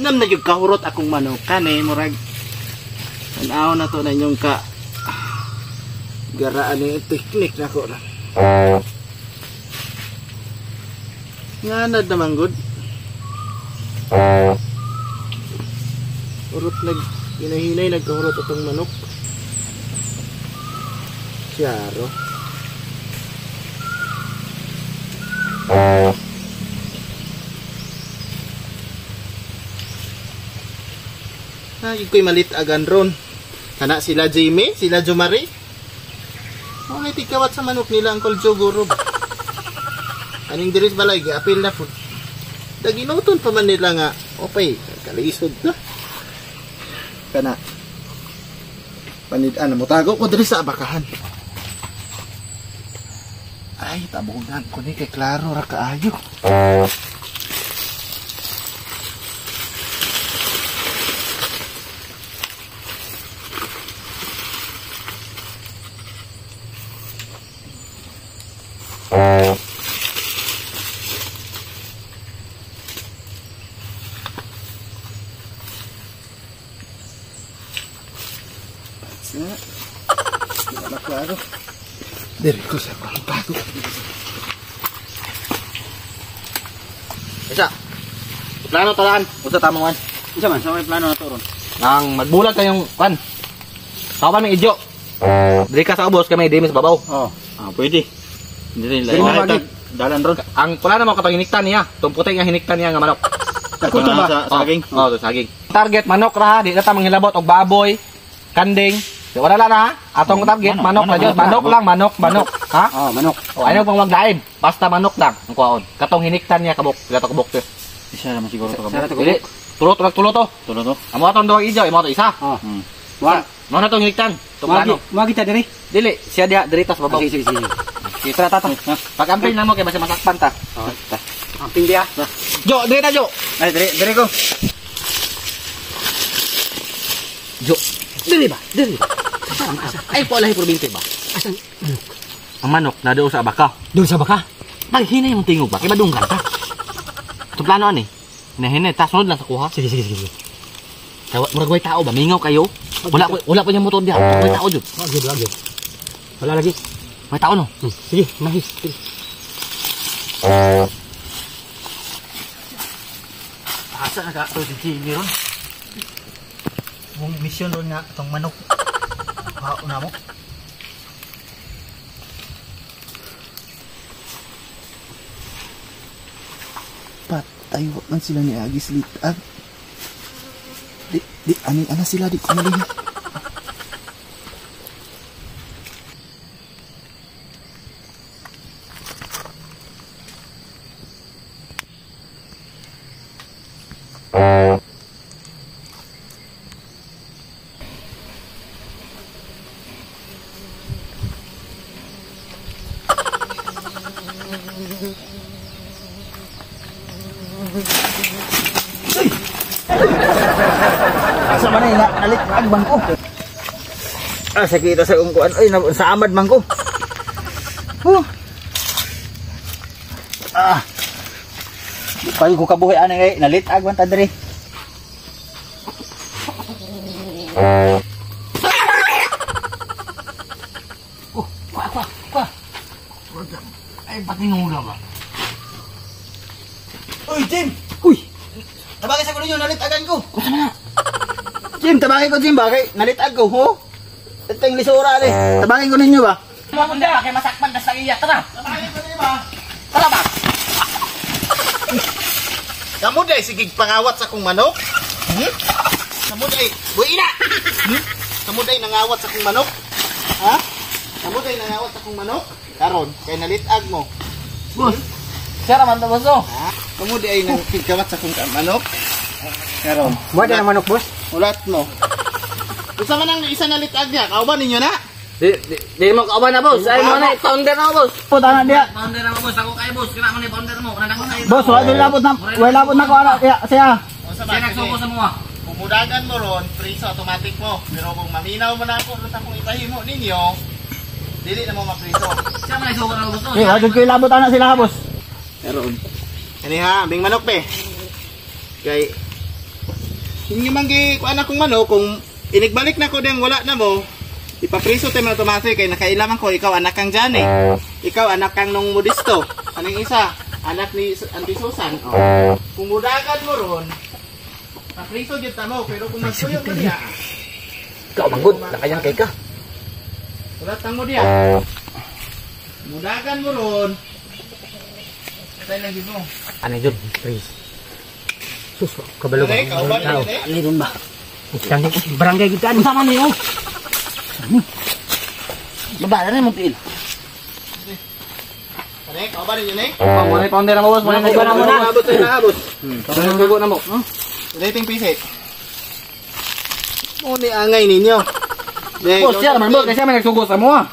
Hinamnam na yung kahurot akong manok. Kani, murag. Tanaw na to na inyong ka. Garaan yung teknik na ko. Nganad naman good. Urot nag hinahinay nagkahurot atong manok. Siyaro. Ay, ko'y malit agan ron. Kana sila Jimmy, sila Jumari. Oh, tigkawat sa manok nila ang Joe guro. Aning diris balay, giapil na food. Daginuton pa man nila nga, okay, kalisod na. Kana. Panid-an, mutago ko diri sa abakahan. Ay, tabunan ko ni kay klaro ra kaayo. Wala klaro. Diri ko sa pagtago. Isa. Plano talaan. Unsa tamang wan? Unsa man sa may plano na to ron? Nang magbulag kayong kan. Tawaban mi idyo. Diri ka sa ubos kami diri sa babaw. Oh, ah pwede. Diri Diri lang. na Dalan ron. Ang plano mo katong hiniktan niya, tong puti nga hiniktan niya nga manok. Kuto ba sa saging? Oh, sa saging. Target manok ra ha, di na ta manghilabot og baboy, kanding. Wala lang ha. Atong target manok na jud, manok lang, manok, manok. Ha? Oh, manok. O ayaw pang maglain. Basta manok lang ang kuwaon. Katong hiniktan niya kabuk, gato kabuk to. Isa naman siguro to kabuk. Dili. Tulo tulo tulo to. Tulo to. Amo atong duha ijo, imo ato isa. Oh. Wa. Mo na tong hiniktan. Tong plano. Magi ta diri. Dili, siya diha diri tas babaw. Sige, sige, sige. Sige, tara tata. Pag-amping na mo kay basta masakpan ta. Oh, ta. Amping diha. Jo, diri na jo. Ay, diri, diri ko. Jo. Diri ba? Diri. Ay po lahi probinse ba? Asan manok? Ang manok na doon sa abaka. Doon sa baka? Pag hinay mong tingog ba? Kay madunggan ta. Itong plano ani. Hinahinay ta sunod lang sa kuha. Sige, sige, sige. Tawa, murag way tao ba? Mingaw kayo? Wala ko wala pa niyang motor diha. Way tao jud. Wag jud, wag jud. Wala lagi. May tao no. Sige, nice. Sige. Asa na ka to si Jimmy ron? Mong mission ron nga itong manok. Hauna mo. Patay wa man sila ni Agis Litag. Di di aning ana sila di ko maliha. Asa man ay nalit-ag man ko. Ah, sakita sa kung kuan. Oy, sa amad man ko. Huh. Ah. Kayo ko kabuhi ani kay nalit-ag man ta diri. Oh, kuha, kuha, kuha. Ay, ba't ninula ba? Uy, Jim! Uy! Tabagay sa kulo nyo, nalit-agan ko. Kusa man na. Jim, tabagay ko, Jim, bagay. Nalit-ag ko, ho? Ito yung lisura, ali. Tabagay ko ninyo ba? Mamunda, kay masakpan tas ang iya. Tara! Tabagay ko ninyo ba? Tara ba? Kamu day sige pangawat sa akong manok. Kamu day, buhi na. Kamu day nangawat sa akong manok. Ha? Kamu day nangawat sa akong manok. Karon, kay nalit-ag mo. Boss. Siya raman to, boss. Ha? Kamu day nang pigkawat sa akong manok. Karon. Wala na manok, boss. Ulat mo. Unsa man ang isa nalit-ag niya? Kauban ninyo na? Di mo kauban na, boss. Ay mo na, founder na, boss. Puta na diya. Founder na, boss. Ako kay boss. Kina mo ni founder mo. Kuna ko kayo. Boss, wala din labot na. Wala labot na ko ana. Siya, siya. Unsa Siya nagsuko sa mga. Pumudagan mo ron, priso automatic mo. Pero kung maminaw mo na ako ron akong ipahimo ninyo, dili na mo mapriso. Siya man nagsuko na, boss. Eh, wala ko labot ana sila, boss. Karon. Kani ha, ambing manok be. Kay Inyo man gi kuan akong manok kung inigbalik na ko diyang wala na mo, ipapriso tayo mga Tomase kay nakailaman ko ikaw anak kang Johnny. Ikaw anak kang nung Modesto. Anong isa? Anak ni Auntie Susan. Oh. Kung mudagan mo ron, papriso gyud ta mo pero kung magsuyo mo diya, Ikaw manggod, nakayang kay ka. Ulatang mo diya. Mudagan mo ron. Patay lang gid mo. Ano yun? Please. Sus, kabalo ba? Ay, kauban na yun eh. Ano yun ba? Barangay kita. Ano sama niyo? Baba na mo tiil. Pare, kauban ninyo eh. Oh, muna paunde na mo boss, muna Muna, muna. Abot tayo na abot. Sugo na mo. Rating pisi. Mo ni angay ninyo. Boss, siya man boss, kasi may nagsugo sa mo. Ha?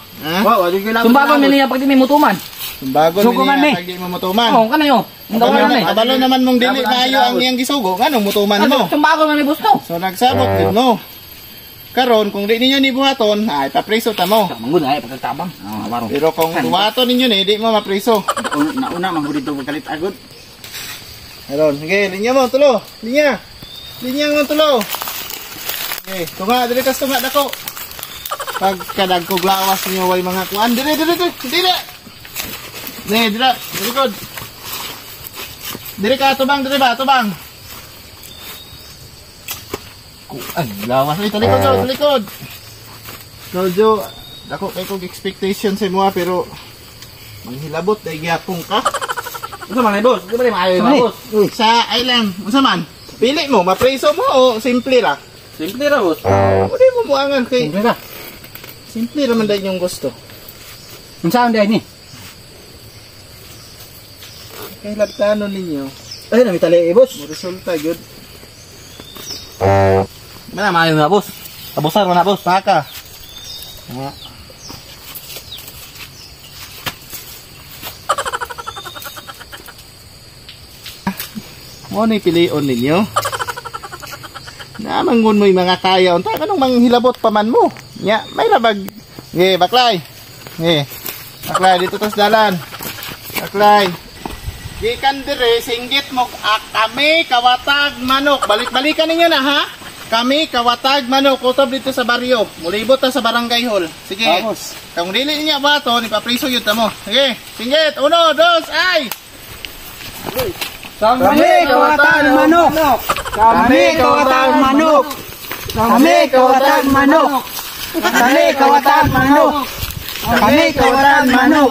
Wow, wala gyud Sumbagon mi niya pag di mi mutuman. Sumbagon Sugo man, niya me. pag di mo mutuman. Oh, kanayo. Ang gawa na eh. Kabalo naman mong dili maayo ang iyang gisugo, nganong mutuman mo? Sumbagon man mi boss no. So nagsabot gid mo. Karon kung di ninyo ni buhaton, ay papriso ta mo. Manggod ay pagkatabang. Ah, waro. Pero kung buhaton ninyo ni, di mo mapriso. Nauna man gud dito pagkalit agad. Karon, sige, linya mo tulo. Linya. Linya mo tulo. Okay, tunga dili kas tunga dako. Pagkadagkog lawas niyo way mga kuan dili dili dili. Dili. Ne, dili, likod. Dili ka tubang dili ba, tubang. Kuan, lawas ay talikod jo, talikod. Jojo, dako kay kog expectation sa imo pero manghilabot dai gyapon ka. Unsa man ay boss? Di ba di maayo ba boss? Sa island, unsa man? Pili mo, mapreso mo o simple ra? Simple ra boss. O di mo muangan kay Simple ra. simple ra man dai yung gusto. Unsa ang ni? Kay labtanon ninyo, Ay, nami tali eh, boss. mo resulta gyud. Mana maayo na boss. Abusar man na boss. Paka. Nga. Mo ni pilion ninyo. Namangun mo'y mga kaya unta kanong manghilabot pa man mo. Nya, may rabag. Nge, baklay. Nge. Baklay dito tas dalan. Baklay. Gikan dire singgit mo kami kawatag manok. Balik-balikan ninyo na ha. Kami kawatag manok utob dito sa baryo. Mulibot ta sa barangay hall. Sige. Vamos. Kung dili niya ba to, ipapriso yun ta mo. Sige, singgit. Uno, dos, ay! Kami kawatan manok. Kami kawatan manok. Kami kawatan manok. Kami kawatan manok. Kami kawatan manok.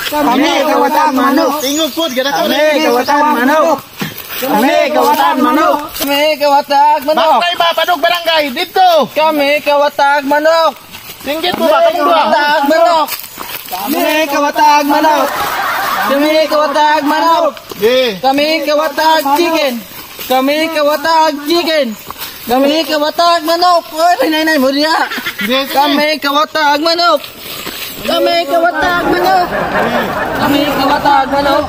Kami kawatan manok. Tingog po, gana ko. Kami kawatan manok. Kami kawatan manok. Kami kawatag manok. Baklay ba, padog barangay, dito! Kami kawatag manok. Singgit mo ba, kamong duha? Kawatag manok. Kami kawatag manok. Kami kawatag manok. Sige. Kami kawatag chicken. Kami kawatag chicken. Kami kawatag manok. Oy, nay nay mo diya. Sige, sige. Kami kawatag manok. Kami kawatag manok. Kami kawatag manok.